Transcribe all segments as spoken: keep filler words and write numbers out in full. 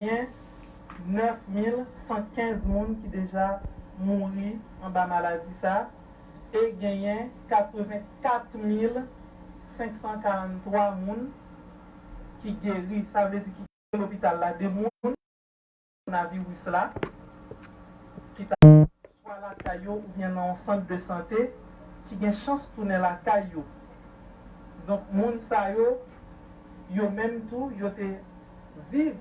genyen nèf mil san kenz moun ki deja mouri anba maladi sa, e genyen katrevenkat mil senk san karanntwa moun ki geri. Sa vle di ki kite lopital la, de moun kowonaviris la, ki ta swa lakay yo oubyen nan yon sant de sante, ki gen chans tounen lakay yo. Donk, moun sa yo, yo menm tou, yo te viv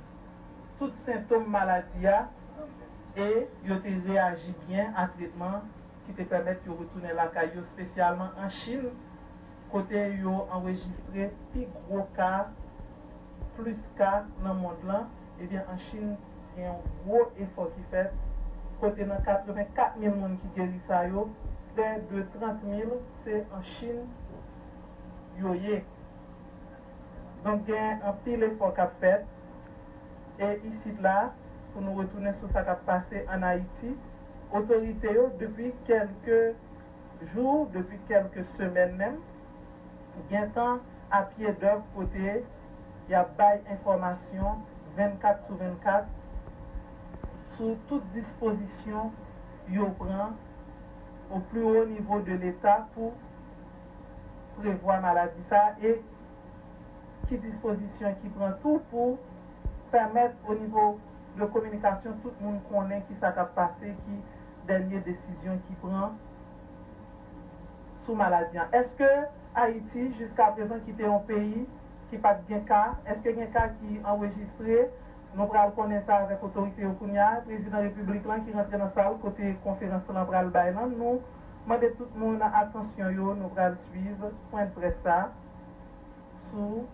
tout sentòm maladi a e yo te reyaji byen a tretman ki te pèmèt yo retounen lakay yo, espesyalman an Chin, kote yo anrejistre pi gwo ka, plis ka nan mond lan. Ebyen, an Chin, gen yon gwo efò ki fèt, kote nan katrevenkat mil moun ki geri sa yo, prè de trant mil se an Chin yo ye. Donk, gen anpil efò k ap fèt. E isit la, pou nou retounen sou sa k ap pase ann Ayiti, otorite yo, depi kèlke jou, depi kèlke semèn menm, gentan a pye dèv kote y ap bay enfòmasyon vennkat sou vennkat sou tout dispozisyon yo pran o pli wo nivo de Leta pou prevwa maladi sa a e ki dispozisyon ki pran tou pou pèmèt o nivo de kominikasyon tout moun konnen ki sa k ap pase, ki dènye desizyon ki pran sou maladi an. Èske Ayiti, jiskaprezan, ki te yon peyi ki pa t gen ka, èske gen ka ki anrejistre? Nou pral konnen sa avèk otorite yo kounye a. Prezidan Repiblik lan ki rantre nan sal kote konferans lan pral bay lan, nou mande tout moun atansyon yo, nou pral swiv pwen de près sa sou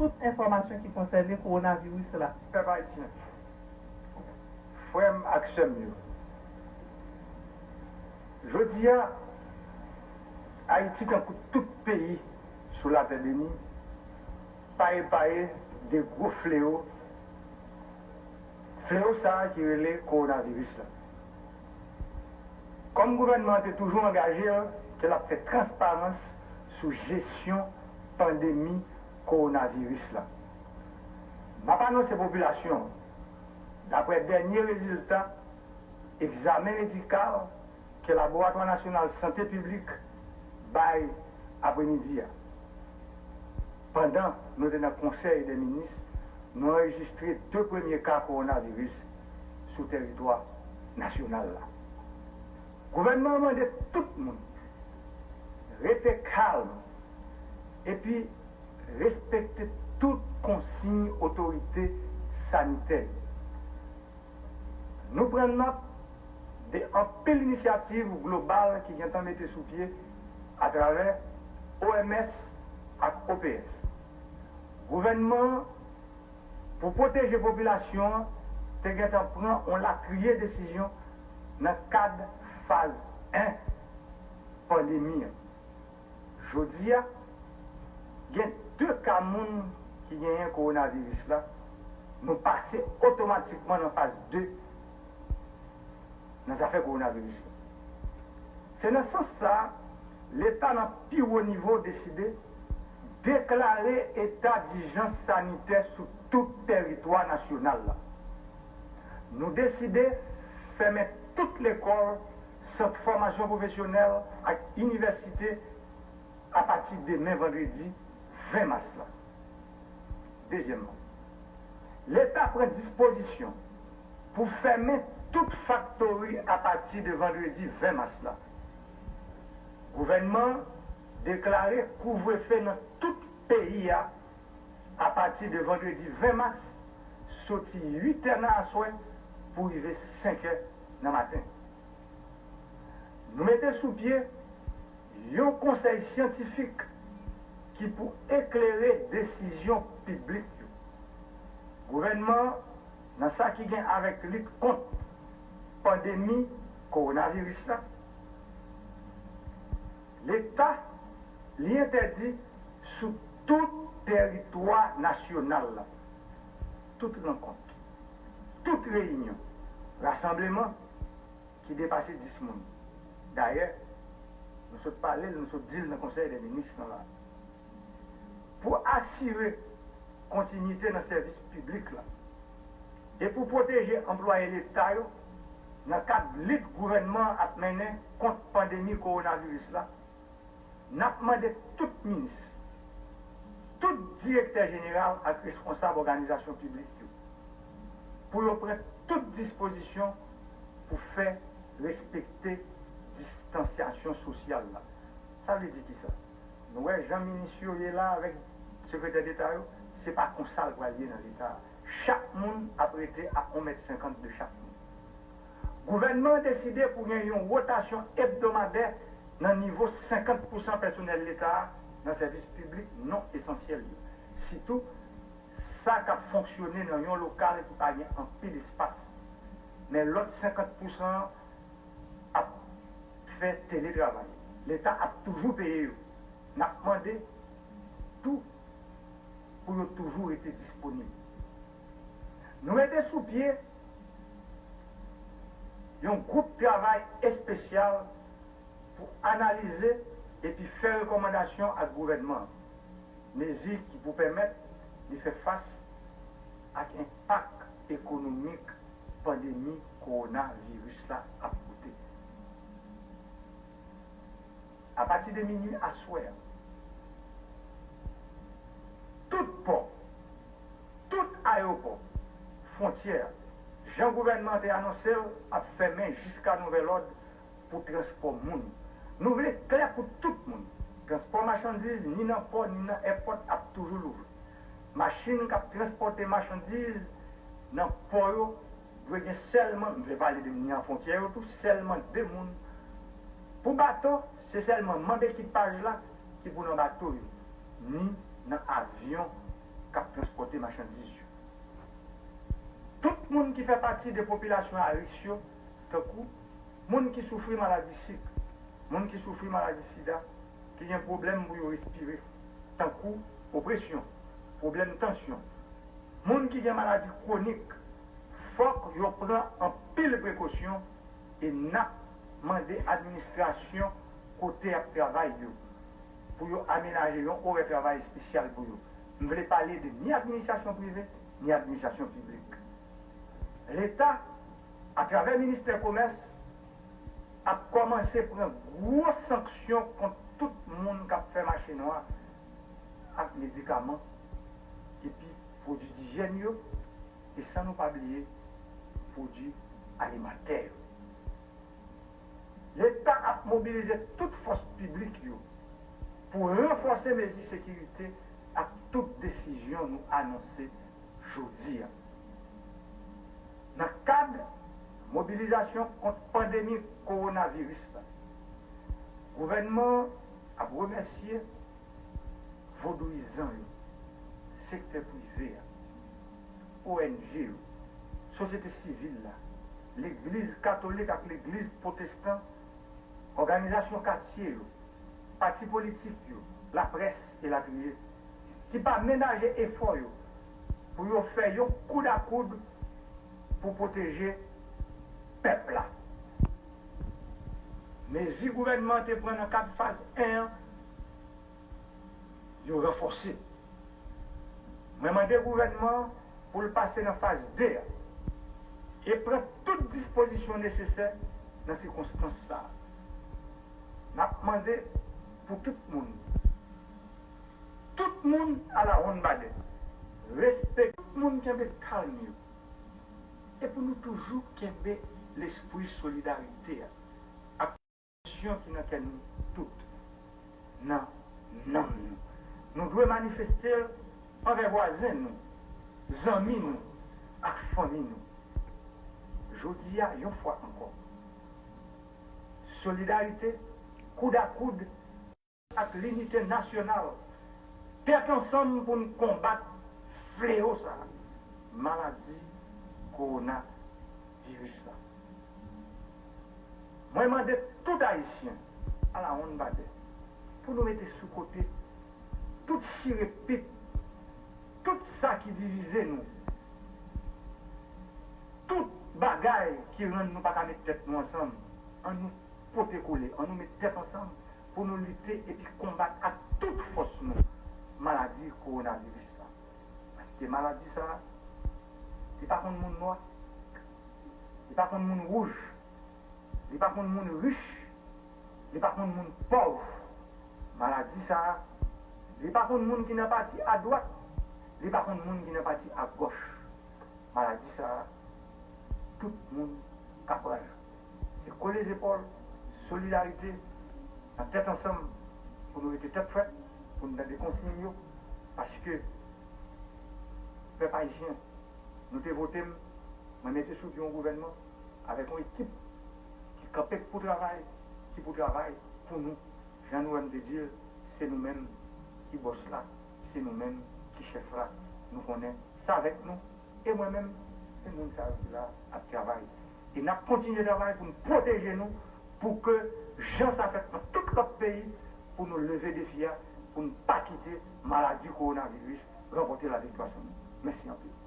tout enfòmasyon ki konsène kowonaviris la. Pèp ayisyen, frè m ak sè m yo, jodi a, Ayiti, tankou tout peyi sou latè beni, pa epaye de gwo fleo, fleo sa a ki rele kowonaviris la. Kòm gouvènman an te toujou angaje l ke l ap fè transparans sou jesyon pandemi kowonaviris la, m ap anonse popilasyon an, daprè dènye rezilta egzamen medikal ke Laboratwa Nasyonal Sante Piblik bay apremidi a, pandan nou te nan Konsèy dè Minis, nou anrejistre de premye ka kowonaviris sou tèritwa nasyonal la. Gouvènman an mande tout moun rete kalm epi respekte tout konsiy otorite sanitè yo. Nou pran nòt de anpil inisyativ global ki gentan mete sou pye atravè O M S ak O P S. Gouvènman an, pou pwoteje popilasyon an, te gentan pran yon latriye desizyon nan kad faz en pandemi an. Jodi a, gen de ka moun ki genyen kowonaviris la, nou pase otomatikman nan faz de nan zafè kowonaviris la. Se nan sans sa a, Leta nan pi wo nivo deside deklare eta dijans sanitè sou tout tèritwa nasyonal la. Nou deside fèmen tout lekòl, sant fòmasyon pwofesyonèl ak inivèsite apati demen vandredi ven mas la. Dezyèmman, Leta pran dispozisyon pou fèmen tout faktori apati de vandredi ven mas la. Gouvènman an deklare kouvrefe nan tout peyi a apati de vandredi ven mas, soti uit è nan aswè pou rive senk è nan maten. Nou mete sou pye yon konsèy syantifik ki pou eklere desizyon piblik yo. Gouvènman an, nan sa ki gen avèk lit kont pandemi kowonaviris la, Leta, li entèdi sou tout tèritwa nasyonal la, tout rankont, tout reyinyon, rasanbleman ki depase dis moun. Dayè, nou sot pale l, nou sot di l nan Konsèy dè Minis lan la. Pou asire kontinite nan sèvis piblik la, E pou pwoteje anplwaye Leta yo, nan kad lit gouvènman an ap mennen kont pandemi kowonaviris la, n ap mande tout minis, tout direktè jeneral ak responsab òganizasyon piblik yo pou yo pran tout dispozisyon pou fè respekte distansyasyon sosyal la. Sa vle di kisa? Nou wè jan minis yo ye la avèk sekretè deta yo, se pa konsa l pral ye nan Leta a. Chak moun ap rete a yon mèt senkant de chak moun. Gouvènman an deside pou gen yon wotasyon ebdomadè nan nivo senkant pousan pèsonèl Leta a nan sèvis piblik non esansyèl yo, sitou sa k ap fonksyone nan yon lokal ki pa gen anpil espas. Men lòt senkant pousan an ap fè teletravay. Leta ap toujou peye yo. N ap mande tou pou yo toujou rete disponib. Nou mete sou pye yon gwoup travay espesyal pou analize epi fè rekòmandasyon ak gouvènman an, mezi ki pou pèmèt li fè fas ak enpak ekonomik pandemi kowonaviris la ap pote. Apati de minui aswè a, tout pò, tout ayewopò, fwontyè, jan gouvènman an te anonse l, ap fèmen jiska nouvèl òd pou transpò moun. Nou vle klè pou tout moun. Transpò machandiz, ni nan pò, ni nan èpòt, ap toujou louvri. Machin k ap transpòte machandiz nan pò yo dwe gen sèlman, m vle pale de ni nan fwontyè yo tou, sèlman de moun. Pou bato, se sèlman manm ekipaj la ki pou nan bato yo, ni nan avyon k ap transpòte machandiz yo. Tout moun ki fè pati de popilasyon a risk yo, tankou moun ki soufri maladi sik, moun ki soufri maladi sida, ki gen pwoblèm pou yo respire, tankou opresyon, pwoblèm tansyon, moun ki gen maladi kwonik, fòk yo pran anpil prekosyon e n ap mande administrasyon kote y ap travay yo pou yo amenaje yon orè travay espesyal pou yo. M vle pale de ni administrasyon prive, ni administrasyon piblik. Leta, atravè ministè komès, ap kòmanse pran gwo sanksyon kont tout moun k ap fè mache nwa ak medikaman epi pwodui dijyèn yo, e san nou pa bliye pwodui alimantè yo. Leta ap mobilize tout fòs piblik yo pou ranfòse mezi sekirite ak tout desizyon nou anonse jodi a. Nan kad mobilizasyon kont pandemi kowonaviris la, gouvènman an ap remèsye vodouyizan yo, sektè prive a, O N G yo, sosyete sivil la, legliz katolik ak legliz pwotestan, òganizasyon katye yo, pati politik yo, laprès, elatriye, ki pa menaje efò yo pou yo fè yon koud a koud pou pwoteje pèp la. Mezi gouvènman an te pran nan kad faz en an, yo ranfòse. Mwen mande gouvènman an pou l pase nan faz de a e pran tout dispozisyon nesesè nan sikonstans sa a. N ap mande pou tout moun, tout moun alawonnbadè, respekte tout moun, kenbe kalm yo, e pou nou toujou kenbe lespri solidarite a ak ki nan kè nou tout, nan nanm nou. Nou dwe manifeste l anvè vwazen nou, zanmi nou, ak fanmi nou. Jodi a, yon fwa ankò, solidarite, koud a koud, ak linite nasyonal, tèt ansanm pou n konbat fleyo sa a, maladi kowonaviris la. Mwen mande tout Ayisyen alawonnbadè pou nou mete sou kote tout chire pit, tout sa ki divize nou, tout bagay ki rann nou pa ka met tèt nou ansanm. Ann nou pote kole, ann nou met tèt ansanm pou nou lite epi konbat ak tout fòs nou maladi kowonaviris la. Paske maladi sa a, Li pa konn moun nwa. Li pa konn moun wouj. Li pa konn moun rich. Li pa konn moun pòv. Maladi sa a, li pa konn moun ki nan pati adwat. Li pa konn moun ki nan pati agòch. Maladi sa a, tout moun ka pran l. Se kole zepòl, solidarite, nan tèt ansanm, pou nou rete tèt frèt, pou nou tande konsiy yo, paske, pèp ayisyen, nou te vote m, mwen mete sou pye yon gouvènman avèk yon ekip ki kanpe pou travay, ki pou travay pou nou. Jan nou wè m te di l, se nou menm ki bòs la, se nou menm ki chèf la. Nou konnen se avèk nou, e mwen menm, se moun sa yo ki la ap travay. E n ap kontinye travay pou n pwoteje nou, pou ke jan sa fèt nan tout lòt peyi, pou nou leve defi a, pou n pa kite maladi kowonaviris ranpòte laviktwa sou nou. Mèsi anpil.